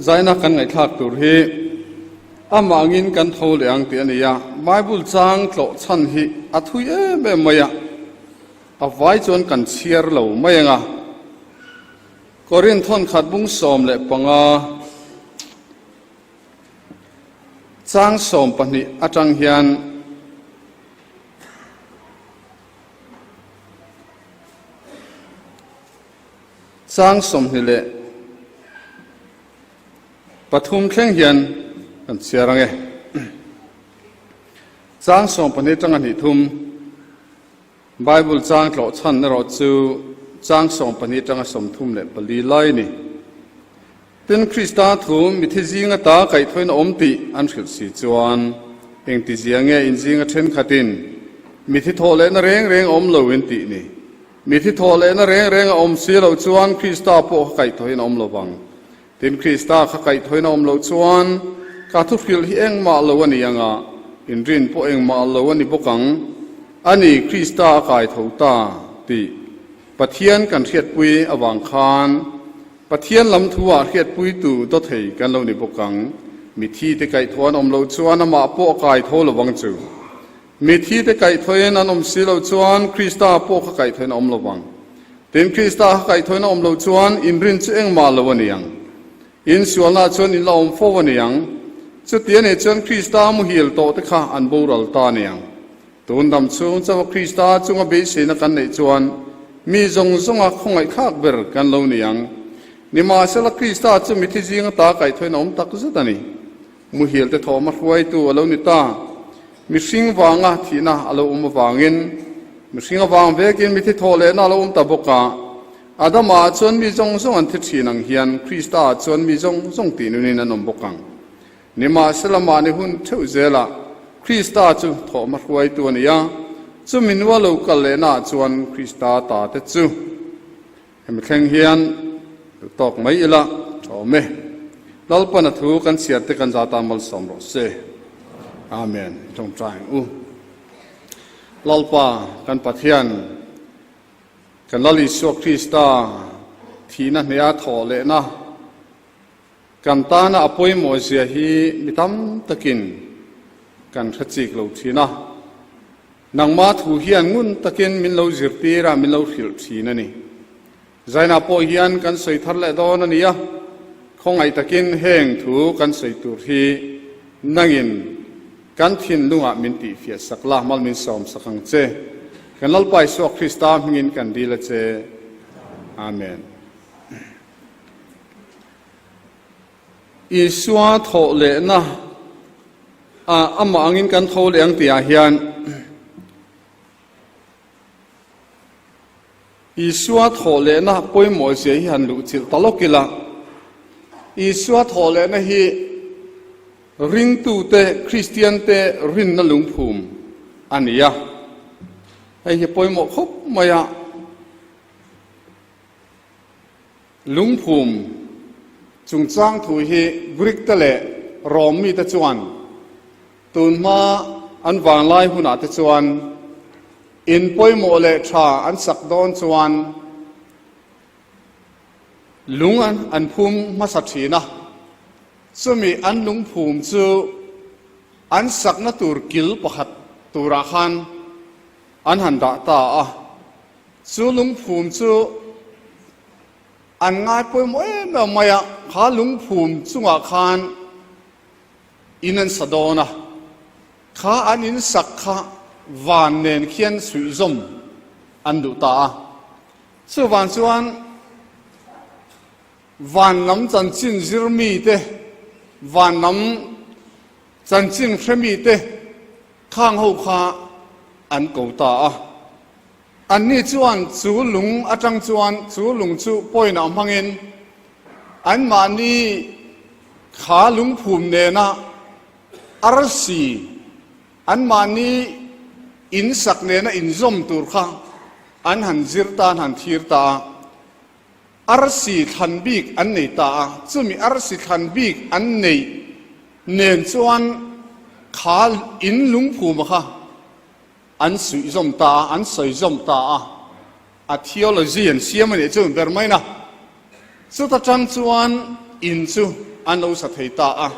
Zaina kan ngaihthlak tur hi amah angin kan tho leh ang tih a ni a. Bible chang tlawh chhan hi a thui em em mai a, a vai chuan kan chhiar lo mai ang a. Korinth thawnkhat bung 15 chang 12 atang hian Chang 23 thleng hian kan chhiar ang e. Chang 12 tanga hnih thum Bible chang tlawh chhan erawh chu chang 12 tanga 34 lai a ni. Tin, Krista thu mithi zing ata kaihthawin a awm tih an hrilh si chuan engtizia nge in zinga thenkhatin mithi thawh lehna reng reng a awm lo in tih ni? Mithi thawh lehna reng reng a awm si loh chuan Krista pawh kha kaihthawhin a awm lo vang. Tin, Krista kha kaihthawhin a awm loh chuan ka thuhrilh hi engmah lo a ni ang a, inrin pawh engmah lo a ni bawk ang. A ni, Krista a kaitho ta tih Pathian kan hriatpui avang khan Pathian lam thu-ah hriatpuitu dawthei kan lo ni bawk ang. Mithi te kaihthawh an awm loh chuan amah pawh a kaitho lo vang chu. Mithi te kaihthawhin an awm si loh chuan Krista pawh kha kaihthawhin a awm lo vang. Tin, Krista kha kaihthawhin a awm loh chuan inrin chu engmah lo a ni ang. Insualnaah chuan in la awm fo a ni ang. Chuti a nih chuan Krista muhil tawh te kha an boral ta a ni ang. Tun dam chhung chauha Krista chunga beiseina kan neih chuan mi zawng zawnga khawngaihthlak ber kan lo ni ang. Nimahsela, Krista chu mithi zinga ta kaihthawhin a awm tak zet a ni. Muhil te thawhma hruaitu a lo ni ta. Mihring vanga thihna a lo awm avangin, mihring avang vekin mithi thawh lehna a lo awm ta bawk a. Adama-ah chuan mi zawng zawng an thi thin ang hian Krista-ah chuan mi zawng zawng tih nunin an awm bawk ang. Nimahsela mahni hun theuh zelah Krista chu thawhma hruaitu a ni a, chumi nua lo kal lehnaah chuan Krista ta te chu Hemi thleng hian duh tawk mai ila tha awm e. Lalpan a thu kan chhiar te kan zata malsawm rawh se. Amen. I tawngtai ang u. Lalpa kan Pathian, kan Lal Isua Krista thihna hneha thawh lehna kan tana a pawimawh zia hi mi tam takin kan hre chik lo thin a. Nangmah thu hian ngun takin min lo zirtir a, min lo hrilh thin a ni. Zainah pawh hian kan sawi thar leh dawn a ni a, khawngaih takin heng thu kan sawi tur hi nangin kan thinlungah min tihfiah sak la, mal min sawm sak ang che. Kan Lalpa Isua Krista hmingin kan dil a che. Amen. Isua thawh lehna ah amah angin kan tho leh ang tihah hian Isua thawh lehna pawimawh zia hi han luh chilh ta lawk ila. Isua thawh lehna hi ringtute, Kristiante rinna lungphum a ni a. Hei hi pawimawh khawp mai a. Lungphum chungchang thu hi Greek te leh Rom mite chuan tun hma an vanglai hunah te chuan in pawimawh leh tha an sak dawn chuan lung an phum hmasa thin a, chumi an lungphum chu an sakna tur kil pakhat turah khan an han dah ta a. Chu lungphum chu an ngai pawimawh em em mai a, kha lungphum chungah khan in an sa dawn a, kha an in sak kha van nen khian suihzawm an duh ta a. Chuvang chuan van lam chanchin zir mite, van lam chanchin hre mite khang ho kha an ko ta a. Anni chuan chu lung atang chuan chu lung chu pawina hmangin anmahni kha lungphum nena arsi anmahni in sak nena inzawm tur kha an han zir ta, an han thir ta a. Arsi thlan bik an nei ta a, chumi arsi thlan bik an neih nen chuan kha in lungphuma kha An suih zawm ta a, an sawi zawm ta a, a theology an siam a nih chu ber mai na. Chuta tang chuan in chu. an lo sa thei ta a.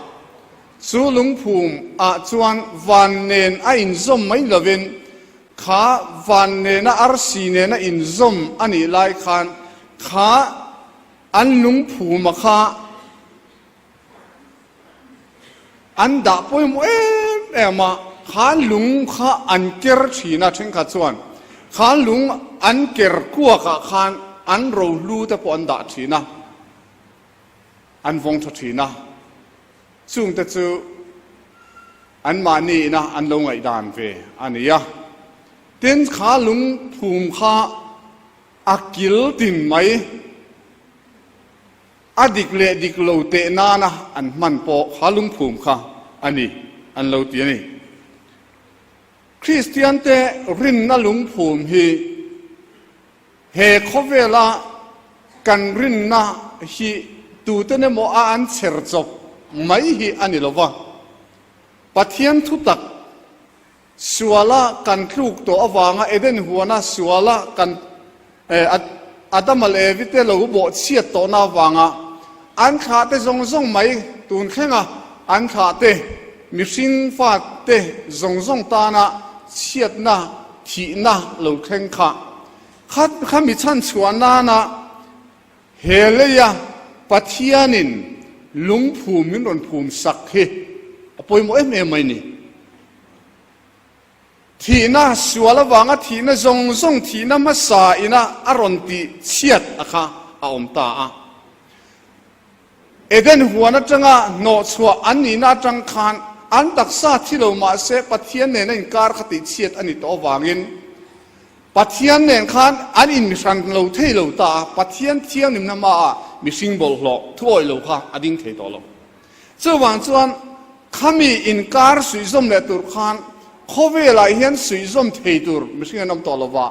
Chu lungphum ah chuan van nen a inzawm mai lovin kha van nena arsi nena inzawm a nih lai khan kha an lungphuma kha An dah pawimawh em em a, khan lung kha an ker thin a, thenkhat chuan khan lung an ker kuakah khan an rohlu te pawh an dah thin a, an vawng tha thin a, chungte chu anmahni ina an lo ngaihdan ve a ni a. Tin, kha lungphum kha a kil tin mai. A dik leh dik lo teh nana an hman pawh kha lungphum kha a ni an lo ti a ni. Kristiante rinna lungphum hi he khawvela kan rinna hi tuten emaw a an chher chawp mai hi a ni lo va, Pathian thutak Suala kan tluk tawh avanga Eden huana suala kan Adama leh Evi te lo bawhchhiat tawhna avanga an thlah te zawng zawng mai tun thlenga an thlah te mihring fa te zawng zawng tana chhiatna thihna lo thleng kha kha kha mi chhanchhuah nana he leia Pathianin lungphum min rawn phum sak hi a pawimawh em em mai ni. Thihna sual avanga thihna zawng zawng thihna hmasa ina a rawn tih chhiat a kha a awm ta a. Eden huan atanga hnawhchhuah an nihna atang khan an taksa thi lo mah se Pathian nena inkar kha tih chhiat a ni tawh avangin Pathian nen khan an inmihran lo thei lo ta a, Pathian thianghlimna hmaah mihring bawlhhlawh thuawih lo kha a ding thei tawh lo. Chuvang chuan khami inkar suihzawm leh tur khan khawvelah hian suihzawm thei tur mihring an awm tawh lo va.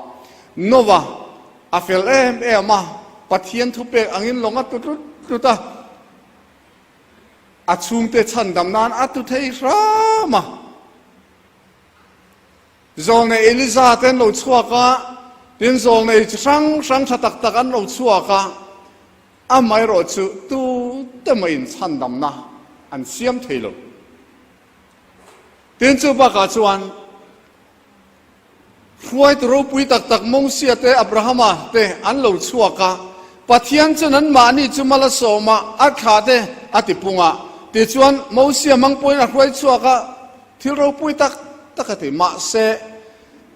Nova a fel em em a, Pathian thupek angin lawng a tu tlut tlut a, a chhungte chhandam nan a tu thei hram a. Zawlnei Eliza te an lo chhuak a, tin zawlnei chi hrang hrang tha tak tak an lo chhuak a. Amaherawh chu tute mahin chhandamna an siam thei lo. Tin chu bakah chuan hruaitu ropui tak tak Mosia te Abrahama te an lo chhuak a, Pathian chuan anmahni chu mal a sawm a, a thla te a ti pung a. Tichuan Mosia hmang pawhin a hruai chhuak a, thil ropui tak tak a ti. Mahse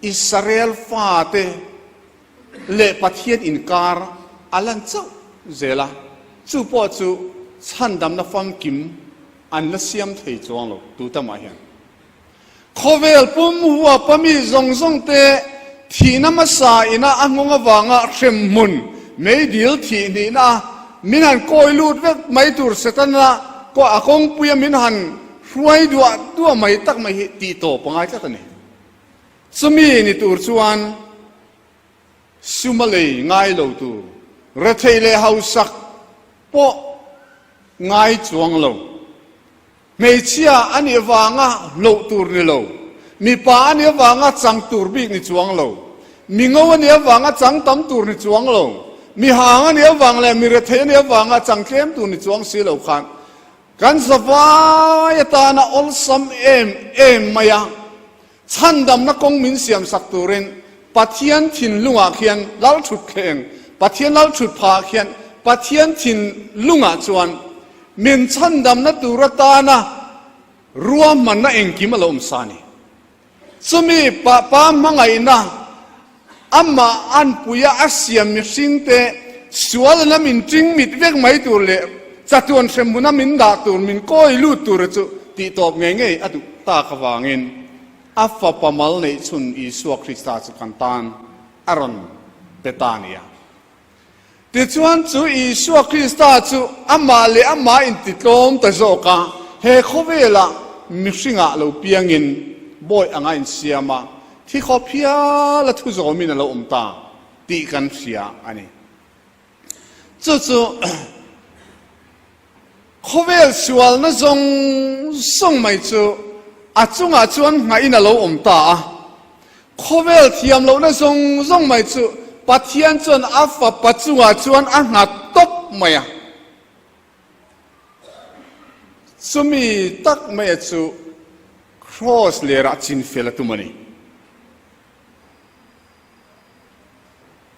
Israel fate leh Pathian inkar a lan chauh zel a, chu pawh chu chhandamna famkim an la siam thei chuang lo tu tamah hian. Khawvel pum huapa mi zawng zawng te thihna hmasa ina a nghawng avanga hremhmun meidil thih hnihna min han kawi lut vek mai tur Setana a kawngpuia min han hruai duah duah mai tak mai hi tih tawp a ngai tlat a ni. Chumi ni tur chuan suma lei ngai lo tur, rethei leh hausak pawh ngai chuang lo. Hmeichhia a nih avanga hloh tur ni lo, mipa a nih avanga chang tur bik ni chuang lo, mi ngo a nih avanga chang tam tur ni chuang lo, mi hang a nih avang leh mi rethei a nih avanga chang tlem tur ni chuang si lo khan kan zavai atana awlsam em em mai a. Chhandamna kawng min siamsak turin Pathian thinlungah khian Lalthutthleng, Pathian Lalthutphah khian Pathian thinlungah chuan min chhandamna tur atana ruahmanna engkim a lo awm sa a ni. Chumi Pa hmangaihna amah anpuia a siam mihringte sualna min ṭing mit vek mai tur leh chatuan hremhmuna min dah tur, min kawi lut tura chu tihtawp ngei ngei a duh tak avangin a fapa mal neih chhun Isua Krista chu kan tan a rawn pe ta a ni a. Tichuan chu Isua Krista chu amah leh amah intitlawm ta zawk a, he khawvelah mihringah lo piangin bawi anga insiam a, thi khawp hial a thu zawmin a lo awm ta tih kan hria a ni. Chu chu khawvel sualna zawng zawng mai chu a chungah chuan nghahin a lo awm ta a. Khawvel thiam lohna zawng zawng mai chu Pathian chuan a fapa chungah chuan a nghat tawp mai a. Chumi tak maia chu Kraws lerah chinfel a tum a ni.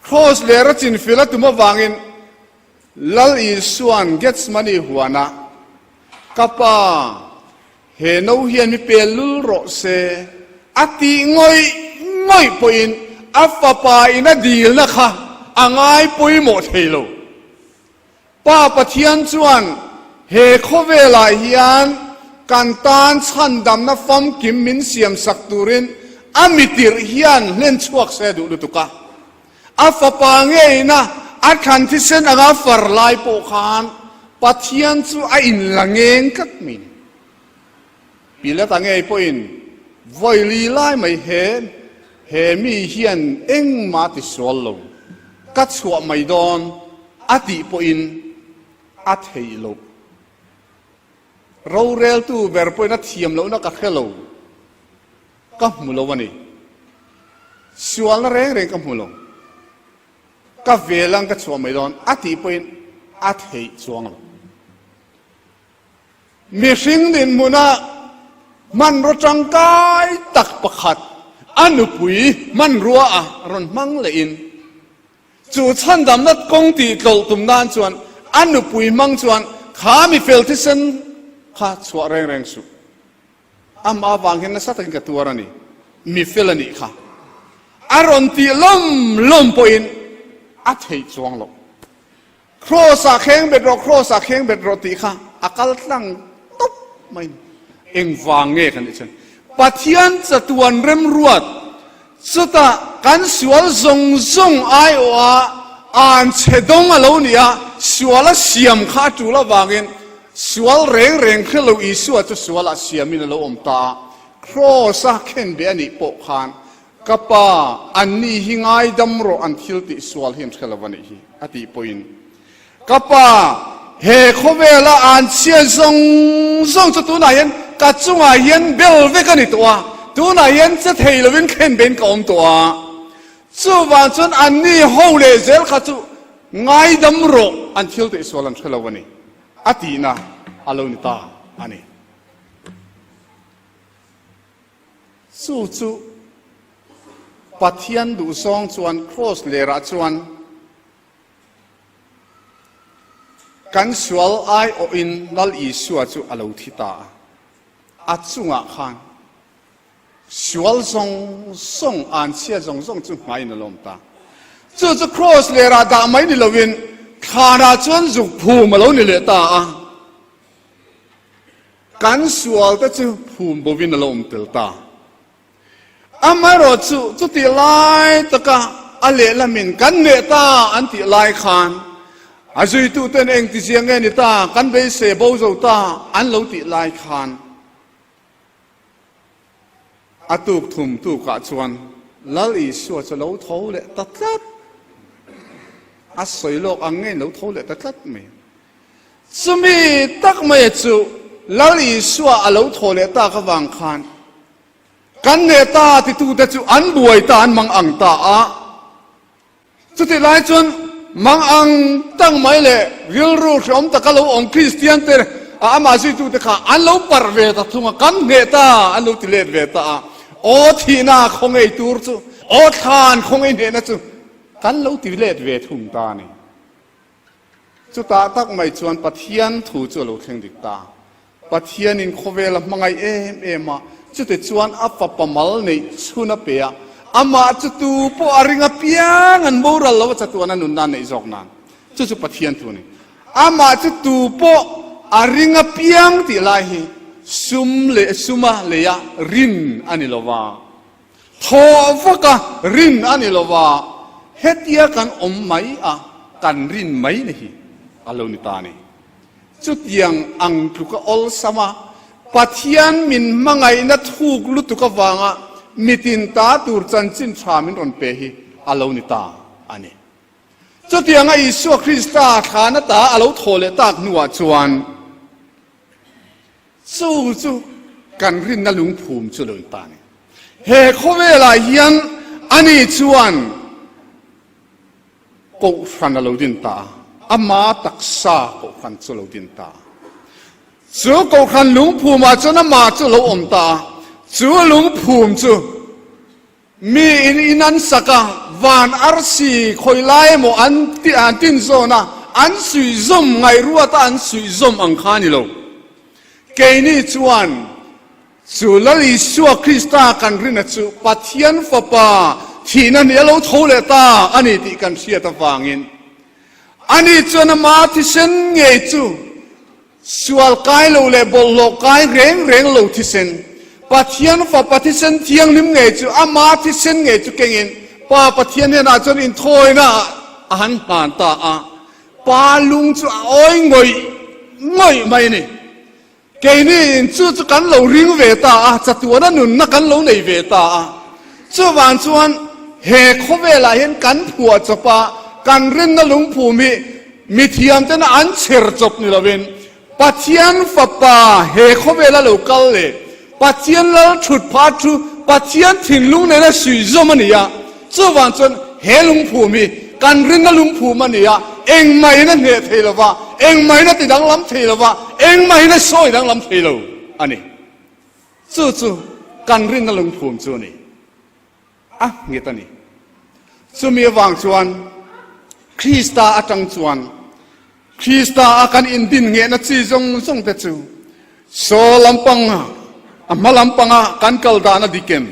Kraws lera chinfel a tum avangin Lal Isua'n Gethsemane huanah, Ka Pa, he no hian mi pel lul rawh se, a tih ngawih ngawih pawhin a Fapa in a dilna kha a ngai pawimawh thei lo. Pa Pathian chuan he khawvelah hian kan tan chhandamna famkim min siamsak turin a mitirh hian hlen chhuak se duh lutuk a. A fapa ngeina a thlan thisen anga far lai pawh khan Pathian chu a inla ngeng tlat mai. Pilata ngei pawhin vawi li lai mai he he mi hian engmah ti sual lo, ka chhuah mai dawn a tih pawhin a theih loh. Roreltu ber pawhin a thiam lohna ka hre lo, ka hmu lo a ni. Sualna reng reng ka hmu lo, ka vel ang ka chhuah mai dawn a tih pawhin a theih chuang lo. Mihring dinhmuna hmanraw tangkai tak pakhat a nupui hmanrua a rawn hmang lehin, chu chhandamna kawng tih tlawlh tum nan chuan a nupui hmang chuan kha mi fel thisen kha chhuah reng reng suh. Amah avang hian nasa takin ka tuar a ni, mi fel a nih kha. A rawn tih lawm lawm pawhin a theih chuang loh. Kraws-ah kheng bet rawh, Kraws-ah kheng bet rawh tih kha a kal tlang tawp mai ni. Engvang nge kan tih chuan Pathian chatuan remruat chutah kan sual zawng zawng aiawha an chhe dawng a lo ni a, sual a siam kha a tul avangin sual reng reng hre lo Isua chu sualah siamin a lo awm ta a, Kraws-a khen beh a nih pawh khan Ka pa, anni hi ngaidam rawh an thil tih sual hi an hre lo a nih hi, a tih pawhin, Ka pa, he khawvela an chhia zawng zawng chu tunah hian ka chungah hian bel vek a ni tawh a, tunah hian che thei lovin khen bein ka awm tawh a, chuvang chuan anni ho leh zel kha chu ngaidam rawh an thil tih sual an hre lo a ni, a tihna a lo ni ta a ni. Chu chu Pathian duhzawng chuan Kraws lerah chuan kan sual aiawhin Lal Isua chu a lo thi ta a. A chungah khan sual zawng zawng, anchhia zawng zawng chu hmaiin a lawm ta. Chu chu Kraws lerah dah mai ni loin thlanah chuan zuk phum a lo ni leh ta a. Kan sualte chu phum bovin a lo awm tel ta. Amaherawh chu chutih lai taka a lehlamin kan neh ta an tih lai khan a zuituten engtizia nge ni ta, kan beisei bo zo ta an lo tih lai khan a tuk thum tukah chuan Lal Isua chu lo tho leh ta tlat. A sawi lawk ang ngeiin lo tho leh ta tlat mai. Chumi tak mai chu Lal Isua a lo thaw leh tak avang khan kan neh ta titute chu an buai ta, an mang ang ta a. Chutih lai chuan mang ang tak mai leh rilru hreawm taka lo awm Kristian te a amah zuitute kha an lo parh ve ta thung a, kan hneh ta an lo ti let ve ta a. Aw thihna khawngei tur chu, aw thlan khawngei hnehna chu kan lo ti let ve thung ta a ni. Chutah tak mai chuan Pathian thu chu a lo thleng dik ta. Pathianin khawvel a hmangaih em em a, chute chuan a fapa mal neih chhun a pe a, amah chu tu pawh a ring apiang an boral lo a chatuan a nunna an neih zawk nan. Chu chu Pathian thu a ni. Amah chu tu pawh a ring apiang tih lai hi sum leh suma leia rin a ni lo va. Thaw vak a, rin a ni lo va, hetia kan awm mai a, kan rin mai na hi a lo ni ta a ni. Chutiang ang tluka awlsam a, Pathian min hmangaihna thuk lutuk avanga mitin ta tur chanchin tha min rawn pe hi a lo ni ta a ni. Chutianga Isua Krista thlana ta a lo thaw leh tak hnuah chuan, Chu chu kan rinna lungphum chu lo in ta a ni. He khawvelah hian ani chuan Kohhran a lo din ta a, ama taksa Kohhran chu a lo din ta a. Chu Kohhran lungphumah chuan amah chu a lo awm ta a, chu lungphum chu mi in in an sak a, van arsi khawi lai emaw an an tin zawn a, an suihzawm ngaihruata an suihzawm ang kha a ni lo. Keini chuan chu Lal Isua Krista kan rina chu Pathian Fapa thihna ni a lo tho leh ta a ni tih kan hriat avangin ani chuan ama thisen ngei chu Sual kai lo leh bawlhhlawh kai reng reng lo thisen, Pathian Fapa thisen thianghlim ngei chu Ama thisen ngei chu kengin Pa Pathian hnenah chuan inthawina a han hlan ta a. Pa lung chu a awi ngawih ngawih mai a ni. Keini in chu chu kan lo ring ve ta a, chatuana nunna kan lo nei ve ta a. Chuvang chuan he khawvelah hian kan phuah chawp a, kan rinna lungphum hi Mithiamtena an chher chawp ni lovin Pathian Fapa he khawvela lo kal leh Pathian lal thut phah thu Pathian thinlung nena suih zawm a ni a. Chuvang chuan he lungphum hi kan rinna lungphum a ni a, engmahin a hneh thei lo va, engmahin a ti danglam thei lo va, engmahin a sawi danglam thei lo a ni. Chu chu kan rinna lungphum chu a ni. A nghet a ni. Chumi avang chuan Krista atang chuan Krista a kan indin nghehna chi zawng zawng te chu saw lampanga a hma lampanga kan kal dan a dik em?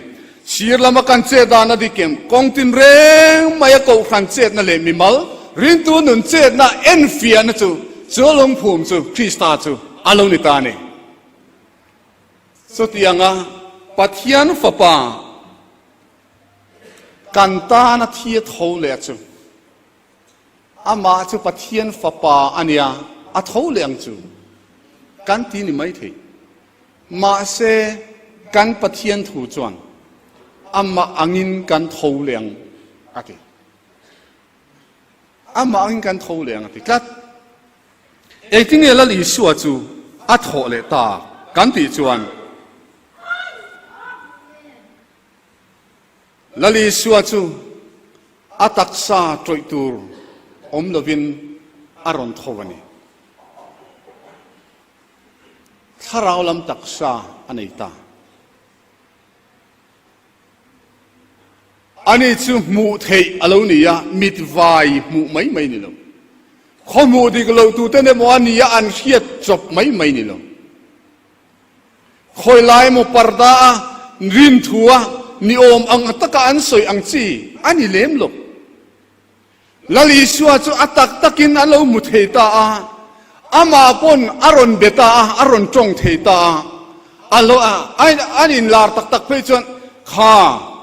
Sir lama kan chet dan a dik em? Kawng tin reng mai a kohhran chetna leh mimal rintu nun chetna enfiahna chu chu lungphum chu Krista chu a lo ni ta a ni. Chutianga Pathian Fapa kan tana thi a tho leh a chu, amah chu Pathian Fapa a nia, a tho leh ang chu kan ti ni maithei. Mahse, kan Pathian thu chuan amah angin kan tho leh ang a ti. Amah angin kan tho leh ang a ti tlat. Engtinge Lal Isua chu a thawh leh ta kan tih chuan Lal Isua chu a taksa tawih tur awm lovin a rawn tho a ni. Thlarau lam taksa a nei ta. Ani chu hmuh theih a lo ni a, mit vai hmuh mai mai ni lo. Khaw hmuh dik lo tuten emaw a nia an hriat chawp mai mai ni lo. Khawi lai emaw parda a rin thu a ni awm ang taka an sawi ang chi a ni lem lo. Lal Isua chu a tak takin a lo hmu thei ta a, amah pawn a rawn be ta a, a rawn tawng thei ta a. A lo a, an inlar tak tak phei chuan, Kha,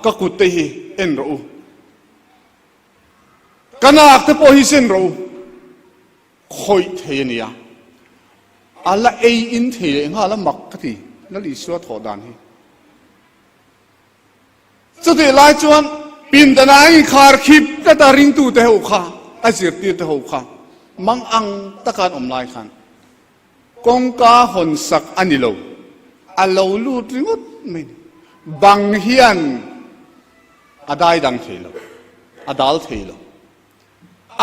ka kut te hi en rawh u. Ka nak te pawh hi zen rawh u. Khawih thei a nia. A la ei in thei leh nghal a mak ka ti, Lal Isua thawh dan hi. Chutih lai chuan pindana a inkhar khip tlat a, ringtute ho kha, a zirtirte ho kha mang ang taka an awm lai khan kawngka hawn sak a ni lo, a lo lut ringawt mai ni. Bang hian a dai dang thei lo, a dal thei lo,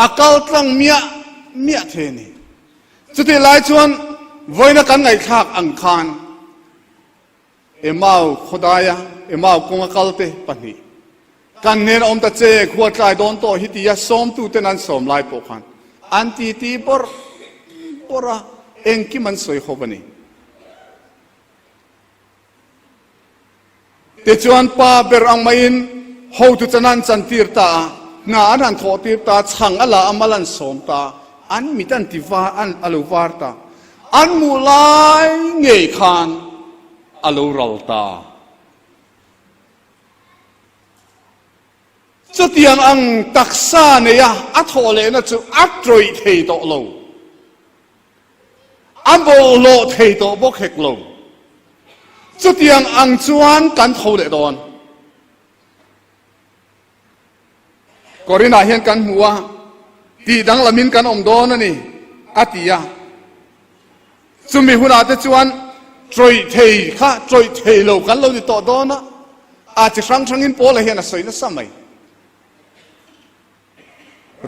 a kal tlang miah miah thei a ni. Chutih lai chuan vawiina kan ngaihthlak ang khan, Emau khawdaia Emau kawnga kalte pahnih kan hnena awm ta che, khua tlai dawn tawh hi tia sawmtuten an sawm lai pawh khan an titi bawrh bawrh a, engkim an sawi ho a ni. Tichuan pa ber ang maiin hotu chan an chantir ta a, hna an han thawh tir ta a, chhang a la a, mal an sawm ta a, an mit an ti var, an a lo var ta. An hmuh lai ngei khan a lo ral ta. Chutiang ang taksa neia a thawh lehna chu a tawih thei tawh lo. A bawlhhlawh thei tawh bawk hek lo. Chutiang ang chuan kan tho leh dawn. Korinah hian kan hmu a, tih danglamin kan awm dawn a ni, a ti a. Chumi hunah te chuan tawih thei kha tawih thei lo kan lo ni tawh dawn a, a chi hrang hrangin Paula hian a sawi nasa mai.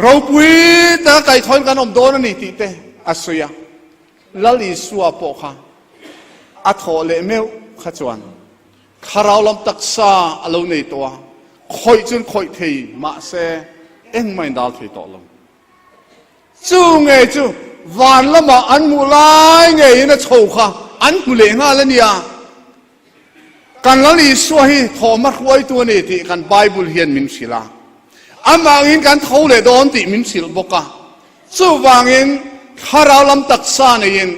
Ropui taka kaihthawin kan awm dawn a ni tih te a sawi a. Lal Isua pawh kha. A thawh leh meuh kha chuan thlarau lam taksa a lo nei tawh a, khawih chuan khawih thei mahse engmah in dal thei tawh lo. Chu ngei chu van lamah an hmuh lai ngeiin a chho kha an hmu leh nghal a nia. Kan Lal Isua hi thawhhma hruaitu a ni tih kan Bible hian min hrilh a. Amah angin kan tho leh dawn tih min hrilh bawk a. Chuvangin thlarau lam taksa neiin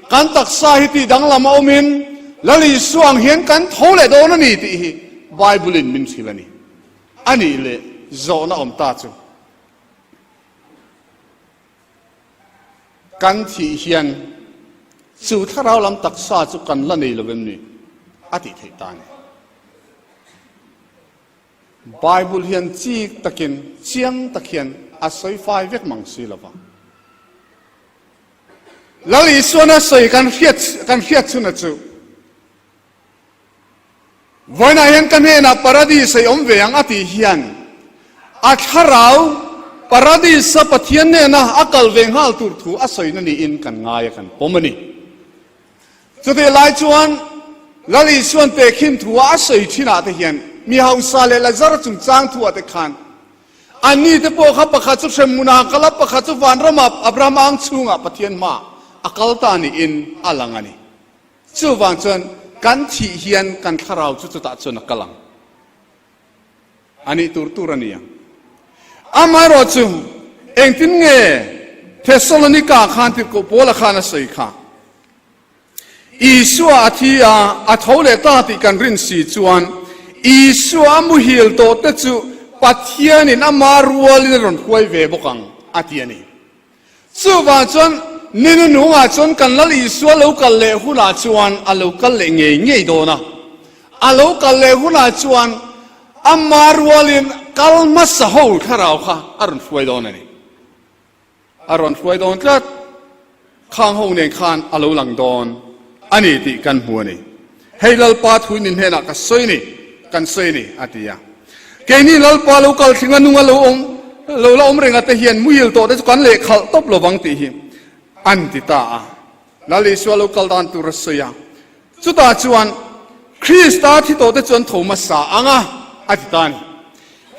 kan taksa hi tih danglam a awmin Lal Isua ang hian kan tho leh dawn a ni tih hi Bible in min hrilh a ni. A nih leh zawhna awm ta chu. Kan thih hian chu thlarau lam taksa chu kan la nei lo em ni? A tih theih ta a ni. Bible hian chik takin, chiang tak hian a sawi fai vek mang si lo va. Lal Isuana sawi kan hriat kan hriat chhuna chu Vawiinah hian ka hnenah Paradis ei awm ve ang a tih hian a thlarau Paradis-a Pathian hnena a kal ve nghal tur thu a sawina niin kan ngai a, kan pawm a ni. Chutih lai chuan Lal Isuan tehkhin thua a sawi thinah te hian mi hausa leh Lazara chungchang thuah te khan anni te pawh kha pakhat chu hremhmunah a kal a, pakhat chu vanramah Abraham ang chhungah Pathian hmaah a kal ta niin a lang a ni. Chuvang chuan kan thih hian kan thlarau chu chutah chuan a kal ang. A nih tur tur a ni ang. Amaherawh chu engtin nge Thessalonika khan tirhkoh Paula khan a sawi kha? Isua a thi a, a tho leh ta tih kan rin si chuan Isua a muhil tawh te chu Pathianin ama rualin a rawn hruai ve bawk ang a ti a ni. Chuvang chuan ninu nungah chuan kan Lal Isua lo kal leh hunah chuan a lo kal leh ngei ngei dawn a. A lo kal leh hunah chuan ama rualin kal hmasa ho thlarau kha a rawn hruai dawn a ni. A rawn hruai dawn tlat. Khang ho nen khan a lo lang dawn a ni tih kan hmu a ni. Hei Lalpa thu in hnenah ka sawi ni, kan sawi ni, a ti a. Keini Lalpa lo kal thling a nung a lo awm, lo la awm reng a te hian muhil tawh te chu kan leh khalh tawp lo vang tih hi an ti ta a. Lal Isua lo kal dan tur a sawi a. Chutah chuan Krista thi tawh te chu an tho hmasa ang a, a ti ta a ni.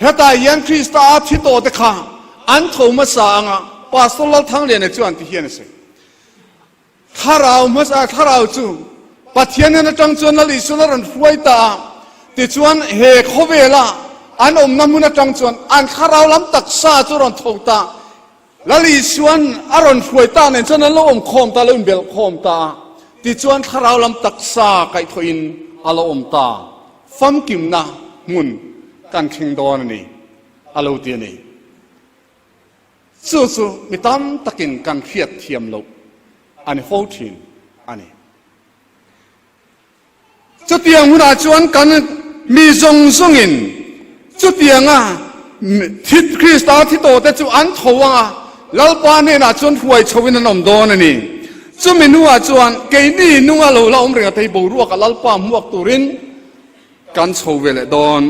Hetah hian Krista a thi tawh te kha an tho hmasa ang a, Pastor Lalthangliana chuan ti hian a sawi. Thlarau hmasa, thlarau chu Pathian hian atang chuan Lal Isuan a rawn hruai ta a, tichuan he khawvela an awmna hmun atang chuan an thlarau lam taksa chu rawn tho ta. Lal Isuan a rawn hruai ta nen chuan an lo awm khawm ta, a lo inbelh khawm ta a, tichuan thlarau lam taksa kaihthawhin a lo awm ta. Famkimna hmun kan thleng dawn a ni, a lo ti a ni. Chu chu mi tam takin kan hriat thiam loh a ni fo thin a ni. Chutiang hunah chuan kan mi zawng zawngin chutianga thi Krista thi tawhte chu an tho ang a, Lalpa hnenah chuan hruai chhoin an awm dawn a ni. Chumi hnuah chuan keini nunga lo la awm reng a thei boruakah Lalpa hmuak turin Kan chho ve leh dawn.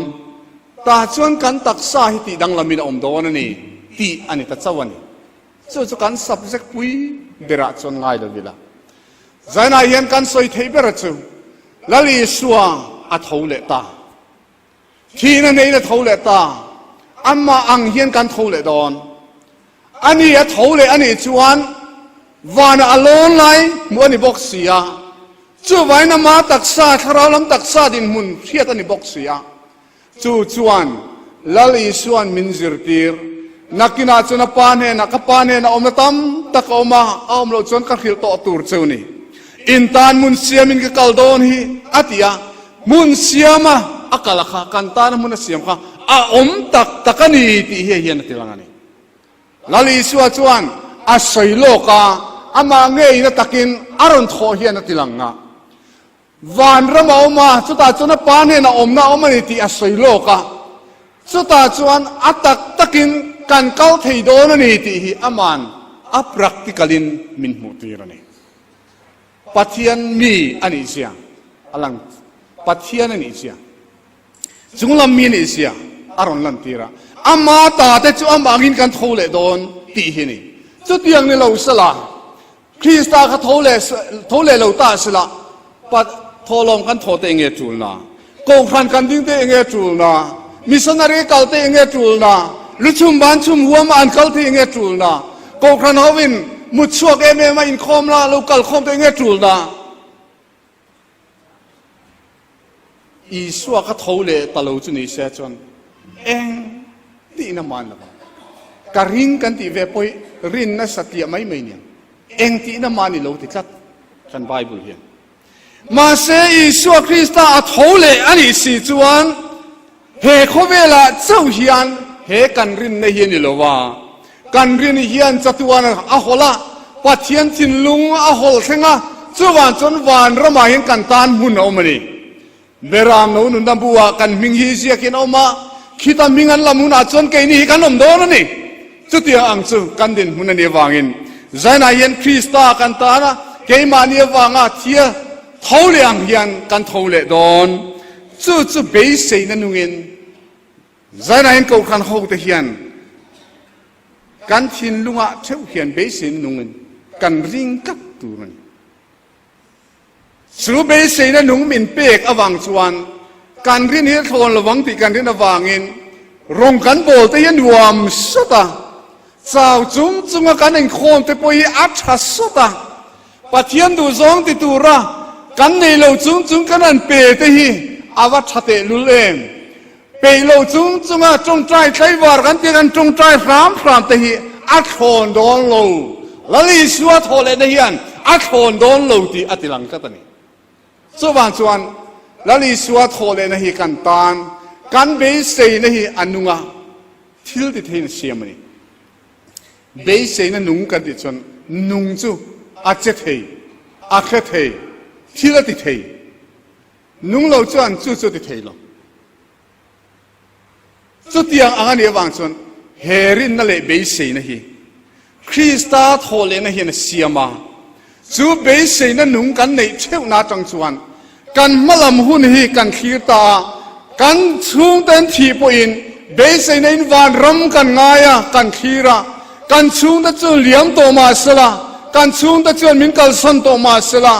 Tah chuan kan taksa hi tih danglamin a awm dawn a ni tih a ni ta chauh a ni. Chu chu kan subject pui berah chuan ngai lo ila. Zainah hian kan sawi theih bera chu Lal Isua a tho leh ta. Thihna neiin a tho leh ta. Amah ang hian kan tho leh dawn. Ani a tho leh a nih chuan vanah a lawn lai hmuh a ni bawk si a, chuvain ama taksa, thlarau lam taksa dinhmun hriat a ni bawk si a. Chu chuan Lal Isua'n min zirtir. Nakinah chuan a pa hnenah, Ka pa hnenah awmna tam tak a awm a, a awm loh chuan ka hrilh tawh tur cheu ni. In tan hmun siamin ka kal dawn hi, a ti a. Hmun siama a kal a kha, kan tana hmun a siam kha a awm tak tak a ni tih hi hian a ti lang a ni. Lal Isua chuan a sawi lawk a, amah ngeiin a takin a rawn thawh hian a ti lang a. Vanram a awm a, chutah chuan a pa hnenah awmna a awm a ni tih a sawi lawk a. Chutah chuan a tak takin kan kal thei dawn a ni tih hi aman a practical-in min hmuhtir a ni. Pathian mi a nih zia a lang, Pathian a nih zia, chunglam mi a nih zia a rawn lantir a, ama ta te chu amah angin kan tho leh dawn tih hi a ni. Chutiang ni lo sela, Krista kha tho leh tho leh lo ta sela, Pa thawhlawm kan thawh te enge ṭulna? Kohhran kan ding te enge ṭulna? Missionary kal te enge ṭulna? Luchhum ban chhum huam a an kal te enge ṭulna? Kohhran ho in mut chhuak em em a inkhawm la lo kal khawm te enge ṭulna? Isua ka tho leh ta lo chu ni se chuan eng tihna man lo vang. Ka ring kan tih ve pawh hi rinna satliah mai mai nia. Eng tihna mah ni lo ti tlat kan Bible hian. Mahse Isua Krista a tho leh a nih si chuan he khawvelah chauh hian he kan rinna hi a ni lo va, kan rin hian chatuan a hawl a, Pathian thinlung a hawl thleng a, chuvang chuan vanramah hian kan tan hmun a awm a ni. Beram no nunna bu ah kan hming hi ziakin a awm a, khita hming an lam hunah chuan keini hi kan awm dawn a ni. Chutiang ang chu kan dinhmun a nih avangin Zainah hian Krista kan tan a, keimahni avanga thia tho leh ang hian kan tho leh dawn. Chu chu beiseina nungin Zainah hian Kohhran hote hian kan thinlungah theuh hian beiseina nungin kan ring tlat tur a ni. Chu beiseina nung min pek avang chuan kan rin hi a thlawn lovang tih kan rin avangin rawng kan bawl te hi a nuam sawt a, chau chung chunga kan inkhawm te pawh hi a tha sawt a, Pathian duhzawng ti tura kan nei lo chung chung kan han pe te hi a va tha tehlul em. Peih lo chung chunga tawngtai tlaivar kan tih kan tawngtai hram hram te hi a thlawn dawn lo. Lal Isua thawh lehna hian a thlawn dawn lo tih a ti lang tlat a ni. Chuvang chuan Lal Isua thawh lehna hi kan tan, kan beiseina hi a nung a, thil ti theiin a siam a ni. Beiseina nung kan tih chuan nung chu a che thei, a hre thei, thil a ti thei. Nung lo chuan chu chu a ti thei lo. Chutiang ang a nih avang chuan he rinna leh beiseina hi Krista thawhlehna hian a siam a. Chu beiseina nung kan neih theuhna atang chuan kan hmalam hun hi kan thlir ta a, kan chhungten thih pawhin beiseina in vanram kan ngai a, kan thlir a, kan chhungte chu liam tawh mah sela, kan chhungte chuan min kalsan tawh mah sela,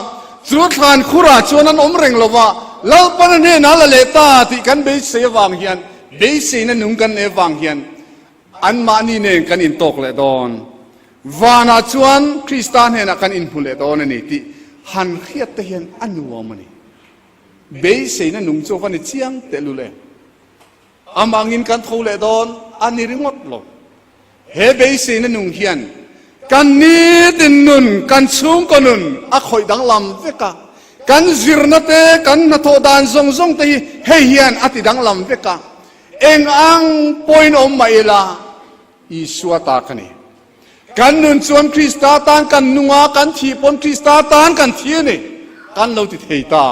Chu thlan khurah chuan an awm reng lo va, Lalpan a hnenah la leh ta tih kan beisei avang hian, beiseina nung kan nei avang hian anmahni nen kan intawk leh dawn. Vanah chuan Krista hnenah kan inhmu leh dawn a ni tih han hriat te hian a nuam a ni. Beiseina nung chu va ni chiang tehlul em? Amangin kan tho leh dawn a ni ringawt lo. He beiseina nung hian kan nitin nun, kan chhungkaw nun a khawih danglam vek a. Kan zirna te, kan hnathawh dan zawng zawng te hi hei hian a ti danglam vek a. Eng ang pawhin awm mah ila, Isua ta ka ni. Kan nun chuan Krista tan kan nung a, kan thih pawn Krista tan kan thi a ni. Kan lo ti thei ta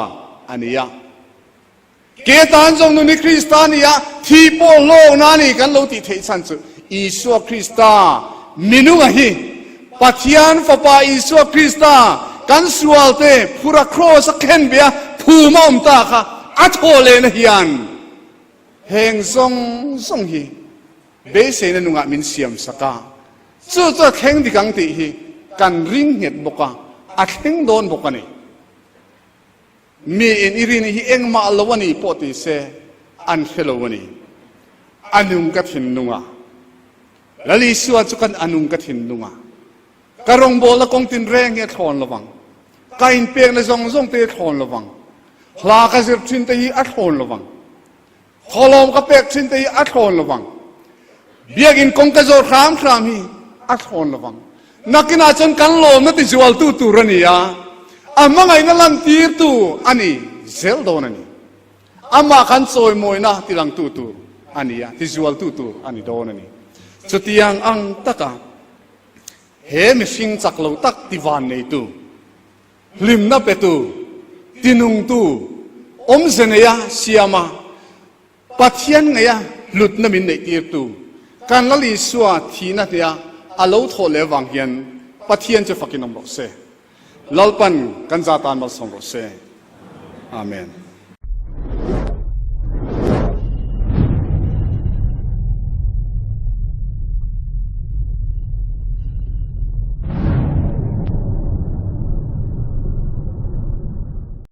a nia. Ke tan zawng nun hi Krista a ni a, thi pawh hlawkna a ni kan lo tih theih chhan chu Isua Krista minunga hi Pathian Fapa Isua Krista kan sualte phura kraws a khen ve a, phum a awm ta kha a thaw lehna hian heng zawng zawng hi beiseina nungah min siam sak a, chu chu a thleng dik ang tih hi kan ring nghet bawk a, a thleng dawn bawk a ni. Mi in i rin hi engmah lo a ni pawh ti se an hre lo a ni. A nung ka thinlung a. Lal Isua chu kan a nung ka thinlung a. Ka rawngbawlna kawng tinreng hi a thlawn lo vang. Ka inpekna zawng zawng te hi a thlawn lo vang. Hla ka zir thin te hi a thlawn lo vang. Thawhlawm ka pek thin te hi a thlawn lo vang. Biakinn kawng ka zawh hram hram hi a thlawn lo vang. Nakinah chuan kan lawmna tizualtu tur a ni a, a hmangaihna lantirtu a ni zel dawn a ni. Amah kan chawimawina tilangtu tur a ni a, tizualtu tur a ni dawn a ni. Chutiang ang taka he mihring chak lo tak tivan neitu, Hlimna petu, tinungtu, awmze neia siama Pathian ngeia hlutna min neihtirtu kan Lal Isua thihna hnia a lo thawh leh avang hian Pathian chu fakin awm rawh se. Lalpan kan za tan malsawm rawh se. Amen.